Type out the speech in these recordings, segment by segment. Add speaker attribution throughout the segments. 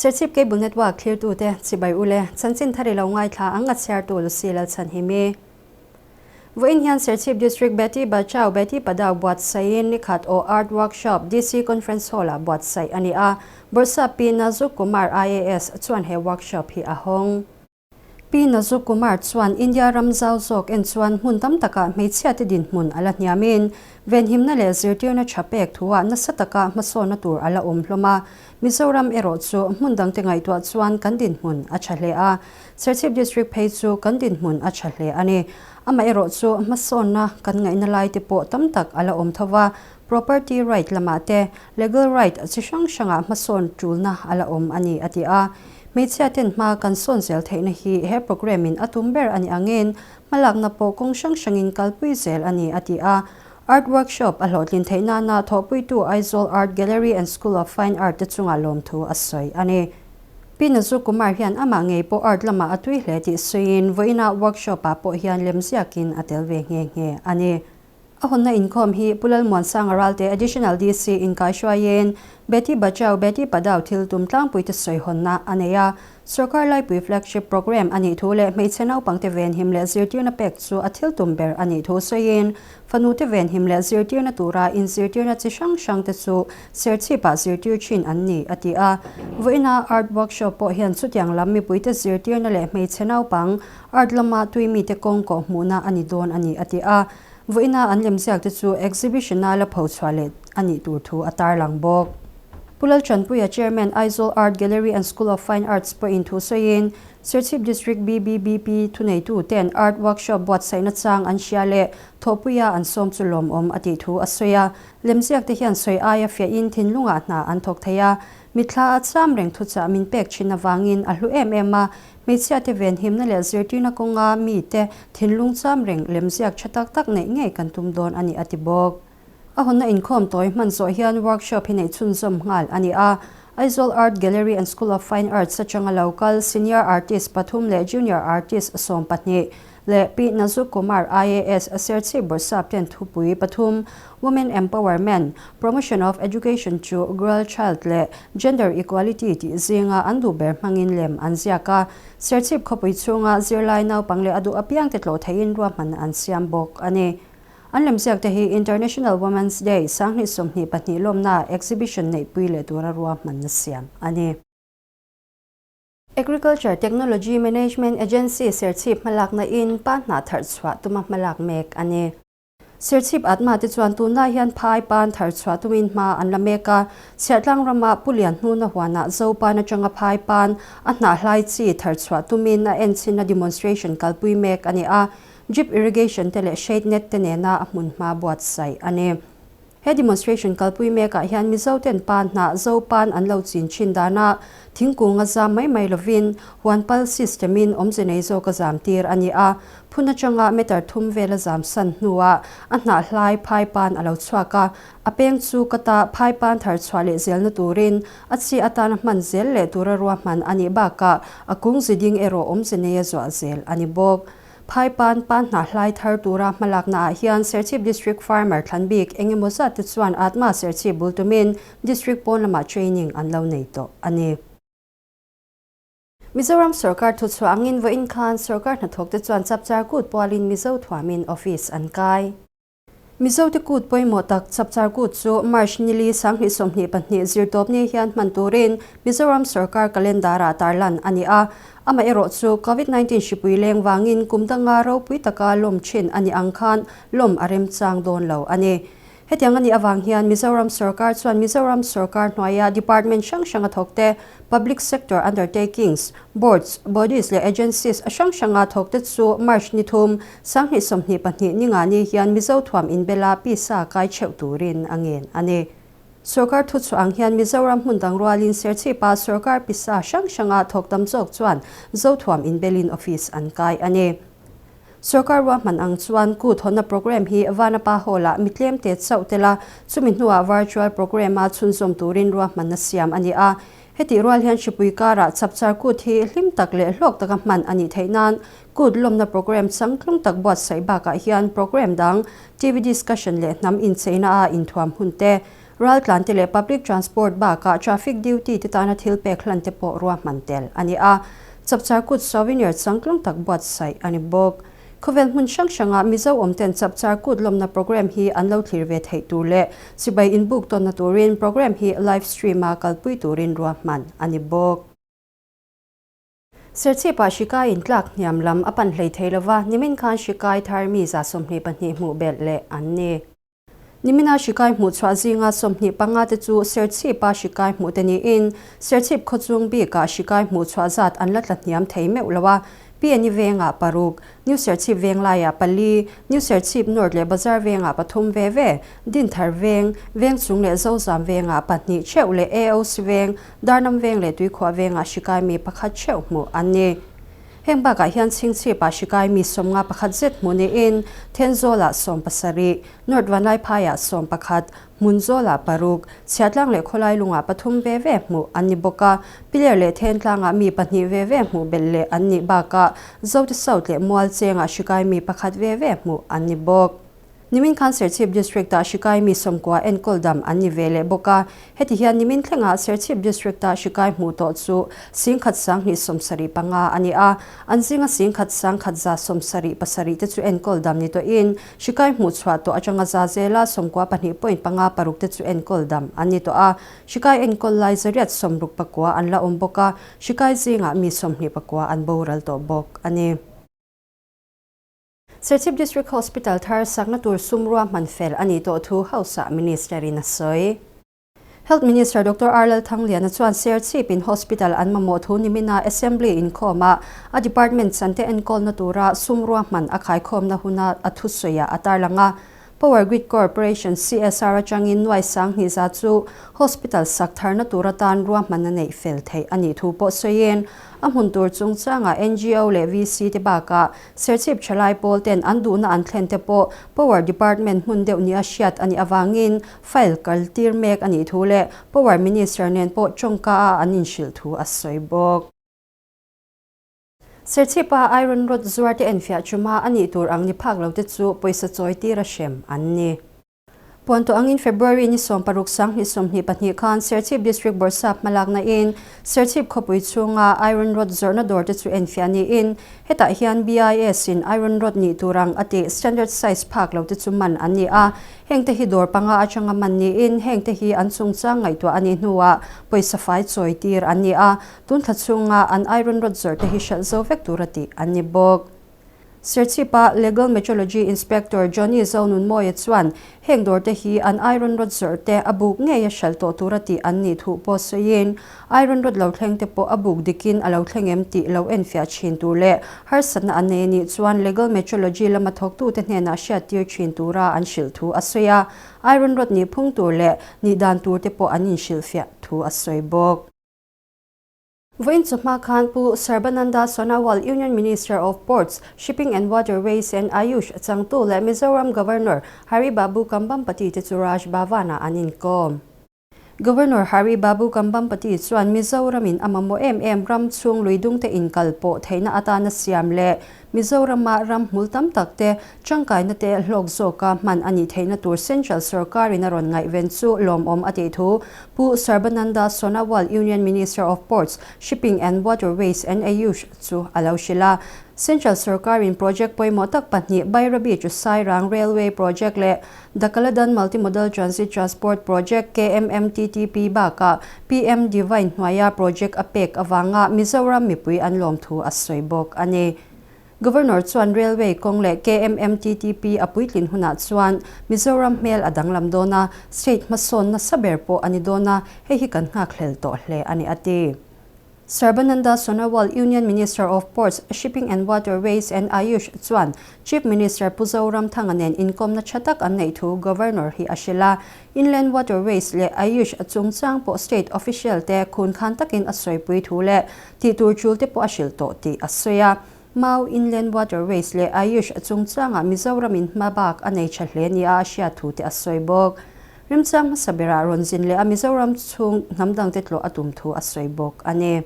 Speaker 1: Serchhip Cable Network thlirtute chibai ule chanchin thar i lo ngaithla ang a chhiartu Lucy Lalchhanhimi. Vawiin hian Serchhip District Beti Bachao Beti Padao buatsaihin nikhat aw Art Workshop DC Conference Hall-ah buatsaih a ni a, Bawrhsap Pi Nazuk Kumar IAS chuan he workshop hi a hawng. Pi Nazuk Kumar chuan India ram zau zawk en chuan hmun tam takah hmeichhiate dinhmun a la hniamin venhimna leh zirtirna tha pek thuah nasa taka hmasawnna tur a la awm hlawm a. Mizoram erawh chu hmun dangte ngaihtuah chuan kan dinhmun a tha hle a, Serchhip District phei chu kan dinhmun a tha hle a ni. Amaherawh chu hmasawnna kan ngaihna laite pawh tam tak a la awm tho va, property right lamah te, legal right chi hrang hrangah hmasawn tulna a la awm a ni, a ti a. Hmeichhia ten hma kan sawn zel theihna hi he programme in a tum ber a ni angin hmalakna pawh kawng hrang hrangin kalpui zel a ni, a ti a. Art Workshop a hlawhtlin theih nana thawhpuitu Aizawl Art Gallery and School of Fine Art te chungah lawmthu a sawi a ni. Pi Nazu Kumar hian amah ngei pawh art lamah a tui hle tih sawiin vawiinah workshop ah pawh hian lemziakin a tel ve nghe nghe a ni. A hawnna inkhawm hi Pu Lalmuansanga Ralte Additional DC inkaihruaiin Beti Bachao Beti Padao thil tum tlangpuite sawihawnna a nei a. Sorkar Laipui Flagship Programme a nih thu leh hmeichhe naupangte venhim leh zirtirna pek chu a thil tum ber a nih thu sawiin fanute venhim leh zirtirna tura inzirtirna chi hrang hrangte chu serchhipah zirtir thin an ni a ti a. Vawiina Art Workshop pawh hian chutiang lam mipuite zirtirna leh hmeichhe naupang Art lama tui mite kawng kawh hmuhna a ni dawn a ni, a ti a. Vawiina an lemziakte chu exhibition-a la pho chhuah leh a nih tur thu a tarlang bawk. Pu Lalchanpuia, Chairman, Aizawl Art Gallery and School of Fine Arts pawhin thu sawiin, Serchhip District BBBP thuneitu ten Art Workshop buatsaihna chang an hria leh thawhpuia an sawm chu lawmawm a tih thu a sawi a. Lemziakte hian sawi aia fiahin thinlungah hna an thawk thei a, mitthla a cham reng thuchah min pek thin avangin a hlu em em a, Hmeichhiate venhimna leh zirtirna kawnga mite thinlung cham reng lemziak tha tak tak neih ngei kan tum dawn a ni a ti bawk. A hawnna inkhawm tawi hman zawh hian workshop hi neih chhunzawm nghal a ni a. Aizawl Art Gallery and School of Fine Arts atanga lo kal senior artist pathum leh junior artist 12 leh Pi Nazuk Kumar IAS Serchhip Bawrhsap ten thupui pathum Women Empowerment, Promotion of Education to Girl Child leh Gender Equality tih zinga an duh ber hmangin lem an ziak a. Serchhip khawpui chhunga zirlai naupang leh a duh apiangte tlawh theihin ruahman an siam bawk a ni. An lemziak te hi International Women's Day 2022 lawmna exhibition neihpui leh tura ruahmanna siam a ni. Agriculture Technology Management Agency Serchhip hmalakna in pa hnah tharh chhuah tuma hmalak mek a ni. Serchhip Atma te chuan tunlai hian phai pan thar chhuah tumin hma an la mek a, Chhiahtlang rama Pu Lianhnuna huanah Zopan atanga phai pan a hnah hlai chi thar chhuah tumin a enchhinna demonstration kalpui mek a ni a, drip irrigation te leh shade net te nena a hmunhma buatsaih a ni. He demonstration kalpui mekah hian Mizo ten pa hnah zo pan an lo chin thin danah thingkung a zam mai mai lovin huan pal system in awmze nei zawk a zam tir a ni a. Phun atanga meter thum vel a zam san hnuah a hnah hlai phai pan a lo chhuak a, a peng chu ka ta phai pan thar chhuah leh zelna turin a chi atana hman zel leh tura ruahman a nih bakah a kung ziding erawh awmze nei a zuah zel a ni bawk. Phaipan pan hnah hlai thar tura hmalakna ah hian Serchhip District Farmer thlan bik eng emaw zat te chuan Atma Serchhip bul tumin District pawn lamah training an lo nei tawh a ni. Mizoram sorkar thuchhuah angin vawiin khan sorkar hnathawk te chuan chapchar kut pualin Mizo thuamin office an kai. Mizote kut pawimawh tak Chapchar Kut chu March nili 2022 zirtawpni hian hman turin Mizoram sorkar calendar-ah tarlan a ni a. Amaherawh chu Covid 19 hripui leng vangin kum danga ropui taka lawm thin a nih ang khan lawm a remchang dawn lo a ni. Hetiang a nih avang hian Mizoram sorkar chuan Mizoram sorkar hnuaia department hrang hranga thawkte, public sector undertakings, boards, bodies leh agencies hrang hranga thawkte chu March ni thum, 2022 ninga ni hian Mizo thuam inbela pisa kai theuh turin a ngen a ni. Sorkar thuchhuah ang hian Mizoram hmun dang rualin Serchhipa sorkar pisa hrang hranga thawk tam zawk chuan Zothuam inbelin office an kai a ni. Sorkar ruahman ang chuan kut hawnna programme hi Vanapa Hall-ah mi tlemte chauh tel a, chumi hnuah virtual programme-a chhunzawm turin ruahmanna siam a ni a. Hetih rual hian hripui karah chapchar kut hi hlim tak leh hlawk taka hman a nih theih nan kut lawmna programme changtlung tak buatsaih bakah hian programme dang, TV discussion leh hnam incheina a inthuam hun te, Raltlan te leh public transport bakah traffic duty te tana thil pek hlan te pawh ruahman tel a ni a. Chapchar Kut souvenir changtlung tak buatsaih a ni bawk. Khawvel hmun hrang hranga Mizo awmten Chapchar Kut lawmna programme hi an lo thlir ve theih tur leh chibai inbuk tawnna turin programme hi live stream a kalpui turin ruahman a ni bawk. Serchhipah hri kai intlak hniam lam a pan hlei thei lova, nimin khan hri kai thar mi 22 hmuh belh leh an ni. Nimina hri kai hmuh chhuah zinga 25 te chu Serchhipa hri kai hmuh te niin, Serchhip khawchhung bikah hri kai hmuh chhuah zat an la tla hniam thei meuh lo a, PNE vengah paruk, New Serchhip venglaiah pali, New Serchhip North leh Bazar vengah pathum ve ve, Dinthar veng, Vengchung leh Zozam vengah pahnih theuh leh AOC veng, Darnam veng leh Tuikhuah vengah hri kai mi pakhat theuh hmuh an ni. Heng bakah hian Chhingchhipah hri kai mi 51 zet hmuh niin Thenzawlah 70, North Vanlaiphaiah 11, Hmunzawlah paruk, Chhiahtlang leh Khawlai lungah pathum ve ve hmuh an ni bawk a, Piler leh Thentlangah mi pahnih ve ve hmuh belh leh an nih bakah Zote South leh Mualchengah hri kai mi pakhat ve ve hmuh an ni bawk. Nimin khan Serchhip District-ah hri kai mi 90 enkawl dam an ni ve leh bawk a. Heti hian nimin thlengah Serchhip District-ah hri kai hmuh tawh chu 1175 a ni a. An zinga 11,177 te chu enkawl dam ni tawhin hri kai hmuh chhuah tawh atanga za zela 92.56 te chu enkawl dam an ni tawh a. Hri kai enkawl lai 869 an la awm bawk a, hri kai zingah mi 29 an boral tawh bawk a ni. Serchhip District Hospital thar sakna tur sum ruahman fel a nih tawh thu House-ah Minister-in a sawi. Health Minister Doctor R Lalthangliana chuan Serchhip-in hospital an mamawh thu nimina Assembly inkhawmah a department chante enkawlna tura sum ruahman a khaikhawmna huna a thusawiah a tarlang a. Power Grid Corporation CSR atangin nuai 2000 chu hospital sak tharna tur atan ruahman a neih fel theih a nih thu pawh sawiin a hmun tur chungchangah NGO leh VC te bakah Serchhip thalai pawl ten an duhna an thlen te pawh Power Department hmun deuh nia hriat a nih avangin file kal tir mek a nih thu leh Power Minister nen pawh tawngka a an inhrilh thu a sawi bawk. Serchhipa iron rod zuar te enfiah chuma a nih tur ang ni phak lo te chu pawisa chawi tir a hrem an ni. Puan tawh angin February ni 16 2022 khan Serchhip District Bawrhsap hmalakna in Serchhip khawpui chhunga iron rod zawrhna dawr te chu enfiah niin hetah hian BIS in iron rod nih tur ang a tih standard size phak lo te chu man an ni a. Heng te hi dawr panga atanga man niin heng te hi an chungchang ngaihtuah a nih hnuah pawisa fai chawi tir an ni a. Tun thla chhunga an iron rod zawrh te hi hralh zo vek tura tih an ni bawk. Serchhipa Legal Metrology Inspector Johnny Zonunmawia chuan heng dawr te hi an iron rod zawrh te a buk ngei a hralh tawh tura tih an nih thu pawh sawiin iron rod lo thleng te pawh a buk dikin a lo thleng em tih lo enfiah thin tur leh harsatna an nei a nih chuan Legal Metrology lama thawktute hnenah hriattir thin tura an hrilh thu a sawi a, iron rod nih phung tur leh nih dan tur te pawh an inhrilhfiah thu a sawi bawk. Vawiin chu hma khan Pu Sarbananda Sonowal Union Minister of Ports, Shipping and Waterways and Ayush changtu leh Mizoram Governor Hari Babu Kambhampati te chu Raj Bhavan-ah an inkawm. Governor Hari Babu Kambhampati chuan Mizoramin a mamawh em em ram chhung lui dungte inkal pawh theihna atana siam leh Mizorama ram hmul tam tak te tangkaina te hlawk zawka hman a nih theihna tur Central sorkarin a rawn ngaihven chu lawmawm a tih thu Pu Sarbananda Sonowal Union Minister of Ports, Shipping and Waterways and Ayush chu a lo hrilh a. Central sorkarin project pawimawh tak pahnih Bairabi to Sairang Railway Project leh The Kaladan Multimodal Transit Transport Project, KMMTTP, bakah PM Divine hnuaia project a pek avanga Mizoram mipui an lawm thu a sawi bawk a ni. Governor chuan Railway kawng leh KMMTTP a puitlin hunah chuan Mizoram hmel a danglam dawn a, state hmasawn nasa ber pawh a ni dawn a, hei hi kan nghakhlel tawh hle a ni a ti. Sarbananda Sonowal Union Minister of Ports, Shipping and Waterways and Ayush chuan Chief Minister Pu Zoramthanga nen inkawmna tha tak an neih thu Governor hi a hrilh a. Inland Waterways leh Ayush chungchang pawh state official te khun khan takin a sawipui thu leh tih tur tul te pawh a hrilh tawh tih a sawi a. Mau Inland Waterways leh Ayush chungchangah Mizoramin hma bak a nei tha hle nia a hriat thu te a sawi bawk. Remchang hmasa berah rawn zin leh a Mizoram chhung hnam dangte tlawh a tum thu a sawi bawk a ni.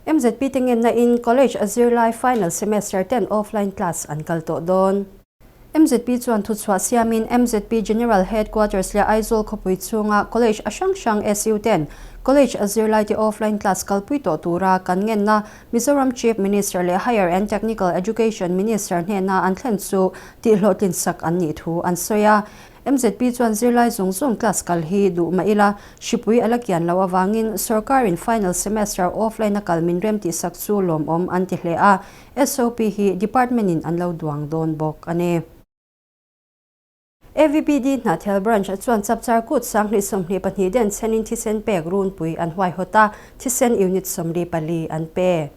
Speaker 1: MZP te ngenna in College a zirlai final semester ten offline class an kal tawh dawn. MZP chuan thuchhuah siamin MZP General Headquarters leh Aizawl khawpui chhunga College a hrang hrang SU ten College a zirlaite offline class kalpui tawh tura kan ngenna Mizoram Chief Minister leh Higher and Technical Education Minister hnena an thlen chu tihhlawhtlin sak an nih thu an sawi a. MZP chuan zirlai zawng zawng class kal hi duh mah ila hripui a la kian loh avangin sorkarin final semester offline a kal min rem tihsak chu lawmawm an ti hle a. SOP hi Department in an lo duang dawn bawk a ni. AVBD Hnahthial Branch chuan Chapchar Kut Sanghnih 22 den chhenin thisen pek runpui an huaihawt a, thisen unit 44 an pe.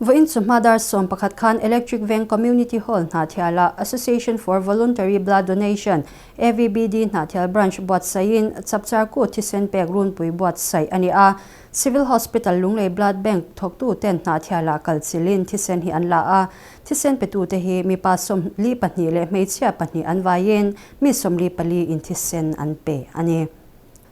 Speaker 1: Vawiin chu hma dar 11 khan Electric Veng Community Hall Hnahthialah Association for Voluntary Blood Donation, AVBD Hnahthial Branch buatsaihin Chapchar Kut thisen pek runpui buatsaih a ni a. Civil Hospital Lunglei Blood Bank thawktuten Hnahthialah kal chilhin thisen hi an la a, thisen petute hi mipa 42 leh hmeichhia pahnih an vaiin mi 44 in thisen an pe a ni.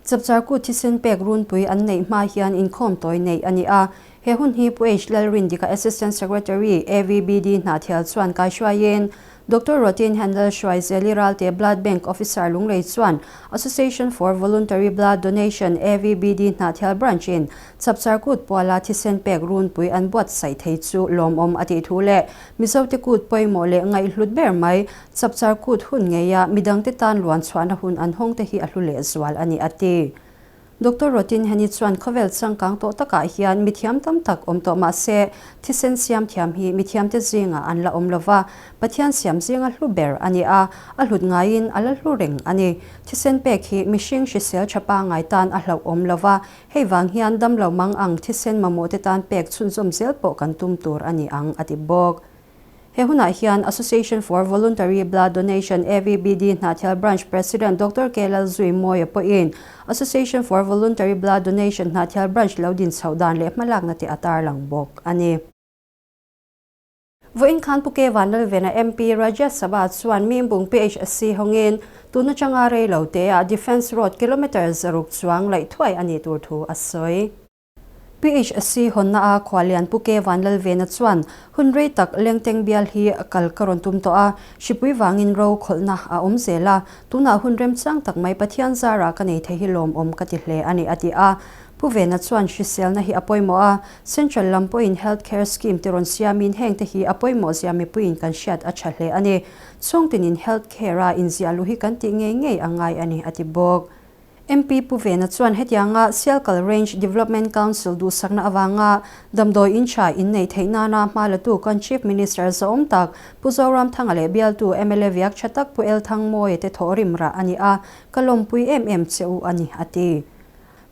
Speaker 1: Chapchar Kut thisen pek runpui an neih hma hian inkhawm tawi neih a ni a, he hun hi Pu H Lalrindika Assistant Secretary AVBD Hnahthial chuan kaihruaiin Doctor Rotin Handel Hruaizeli Ralte Blood Bank Officer Lunglei chuan Association for Voluntary Blood Donation, AVBD, Hnahthial Branch in Chapchar Kut puala thisen pek runpui an buatsaih thei chu lawmawm a tih thu leh Mizote kut pawimawh leh ngaihhlut ber mai Chapchar Kut hun ngeia midangte tan luan chhuahna hun an hawng te hi a hlu lehzual a ni a ti. Doctor Rotin Heni chuan khawvel changkang tawh takah hian mithiam tam tak awm tawh mah se, thisen siam thiam hi mithiamte zingah an la awm lova, Pathian siam zinga hlu ber a ni a, a hlut ngaiin a la hlu reng a ni. Thisen pek hi mihring hrisel tha pangngai tan a hlauh awm lova, hei vang hian damlo mang ang thisen mamawhte tan pek chhunzawm zel pawh kan tum tur a ni ang, a ti bawk. He hunah hian Association for Voluntary Blood Donation, AVBD, Hnahthial Branch President Doctor K Lalzui Mawia pawhin Association for Voluntary Blood Donation Hnahthial Branch lo din chhoh dan leh hmalakna te a tarlang bawk a ni. Vawiin khan Pu K Vanlalvena MP Rajya Sabha chuan Mimbung PHC hawngin tun atanga rei lo teah Defence Road kilometre 600 chuang laih thuai a nih tur thu a sawi. PHC hawnna a khualian Pu K Vanlalvena chuan hun rei tak Lengteng bial hi kal ka rawn tum tawh a, hripui vangin ro khawlhna a awm zel a, tunah hun remchang tak mai Pathian zara ka nei thei hi lawmawm ka ti hle a ni a ti a. Pu Vena chuan hriselna hi a pawimawh a, Central lam pawhin Health Care Scheme te rawn siamin hengte hi a pawimawh zia mipuiin kan hriat a tha hle a ni. Chhungtinin Health Care a inziah luh hi kan tih ngei ngei a ngai a ni a ti bawk. MP Pu Vena chuan hetianga Sialkal Range Development Council duhsakna avanga damdawi in tha in neih theih nana hma latu kan Chief Minister zawm tak Pu Zoramthanga leh bialtu mla viak tha tak Pu Elthangmawia te thawhrim rah a ni a, ka lawmpui em em che u a ni, a ti.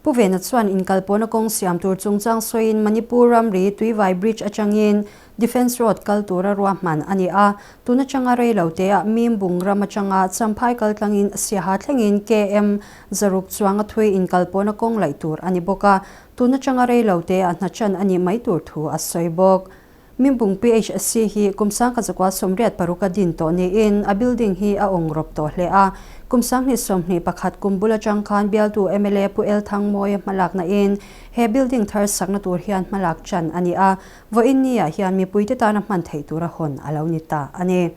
Speaker 1: Pu Vena chuan inkalpawhna kawng siam tur chungchang sawiin Manipur ramri Tuivai Bridge atangin Defence Road kal tura ruahman a ni a, tun atanga rei lo teah Mimbung ram atanga Champhai kal tlangin Siaha thlengin KM 600 chuanga thui inkalpawhna kawng laih tur a ni bawk a, tun atanga rei lo teah hna chan a nih mai tur thu a sawi bawk. Mimbung PHC hi kum 1986 a din tawh niin a building hi a awng rawp tawh hle a. Kum 2021 kum bul atang khan bialtu mla Pu El Thangmawia hmalakna in he building thar sakna tur hian hmalak chan a ni a, vawiin ni ah hian mipuite tana hman theih tura hawn a lo ni ta a ni.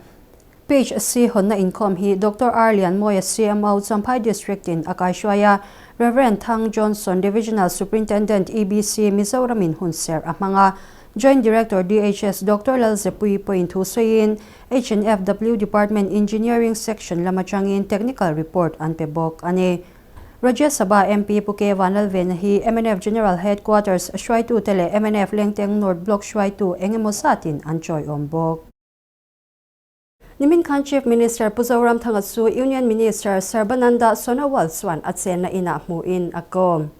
Speaker 1: PHC hawnna inkhawm hi Doctor R Lianmawia CMO Champhai District in a kaihruai a, Rev Thang Johnson Divisional Superintendent EBC Mizoram in hunserh a hmang a, Joint Director DHS Doctor Lalzepui pawhin thu sawiin HNFW Department Engineering Section lam atangin Technical Report an pe bawk a ni. Rajya Sabha MP Pu K Vanlalvena hi mnf General Headquarters hruaitute leh mnf Lengteng North Block hruaitu eng emaw zatin an chawiawm bawk. Nimin khan Chief Minister Pu Zoramthanga chu Union Minister Sarbananda Sonowal chuan a chenna inah hmuhin a kawm.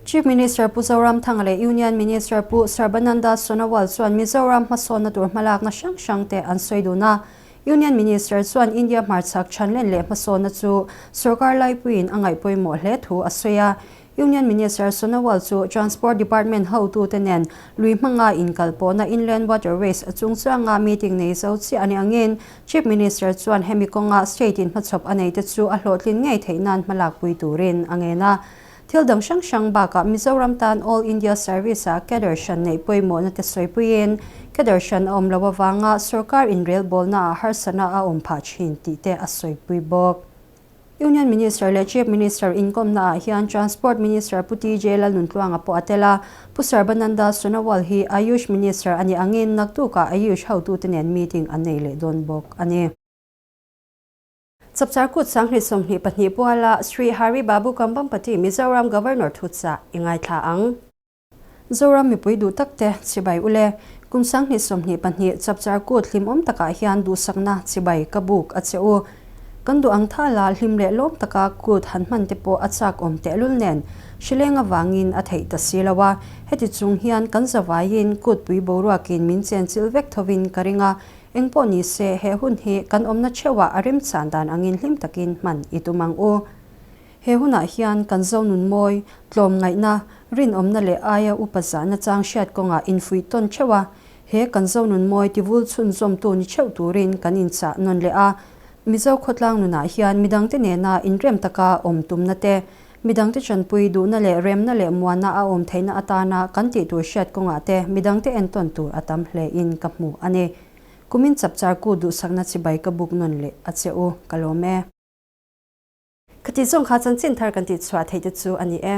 Speaker 1: Chief Minister Pu Zoramthanga leh Union Minister Pu Sarbananda Sonowal chuan Mizoram hmasawnna tur hmalakna hrang hrang te an sawi dun a. Union Minister chuan India hmarchhak chhanlen leh hmasawnna chu sorkar laipuiin a ngaih pawimawh hle thu a sawi a. Union Minister Sonowal chu Transport Department hotute nen lui hmanga inkalpawhna Inland Waterways chungchanga meeting nei zo chiah a ni angin Chief Minister chuan hemi kawnga state in hmachhawp a neite chu a hlawhtlin ngei theih nan hmalakpui turin a ngen a. Thil dang hrang hrang bakah Mizoram tan All India Service-a cadre hran neih pawimawhna te sawipuiin Cadre hran a awm loh avanga sorkar inrelbawlna ah harsatna a awm phah thin tih te a sawipui bawk. Union Minister leh Chief Minister inkawmna ah hian Transport Minister Pu TJ Lalnuntluanga pawh a tel a, Pu Sarbananda Sonowal hi Ayush Minister a nih angin naktukah Ayush hotute nen meeting an nei leh dawn bawk a ni. Chapchar kut 2022 puala Sri Hari Babu Kambhampati Mizoram Governor thuchah i ngaithla ang. Zoram mipui duh tak te chibai ule. Kum 2022 chapchar kut hlimawm takah hian duhsakna chibai ka buk a che u. Kan duh ang thala hlim leh lawm taka kut han hman te pawh a chak awm tehlul nen hrileng avangin a theih ta si lo a. Heti chung hian kan zavaiin kutpui boruakin min chenchilh vek thovin ka ring a. Engpawh ni se he hun hi kan awmna theuhah a remchan dan angin hlim takin hman i tum ang u. He hunah hian kan Zonun mawi, tlawmngaihna, rinawmna leh aia upa zahna chang hriat kawngah infuih tawn theuh a, he kan Zonun mawi tivul chhunzawmtu ni theuh turin kan inchah nawn leh a. Mizo khawtlang nunah hian midangte nena inrem taka awm tumna te, midangte chanpui duhna leh remna leh muana a awm theihna atana kan tih tur hriat kawngah te midangte entawn tur a tam hle in ka hmu a ni. Kumin chapchar ku duhsakna chibai ka buk nawn leh a che u, ka lawm e. Khati zawng kha chanchin thar kan tih chhuah theih te chu a ni e.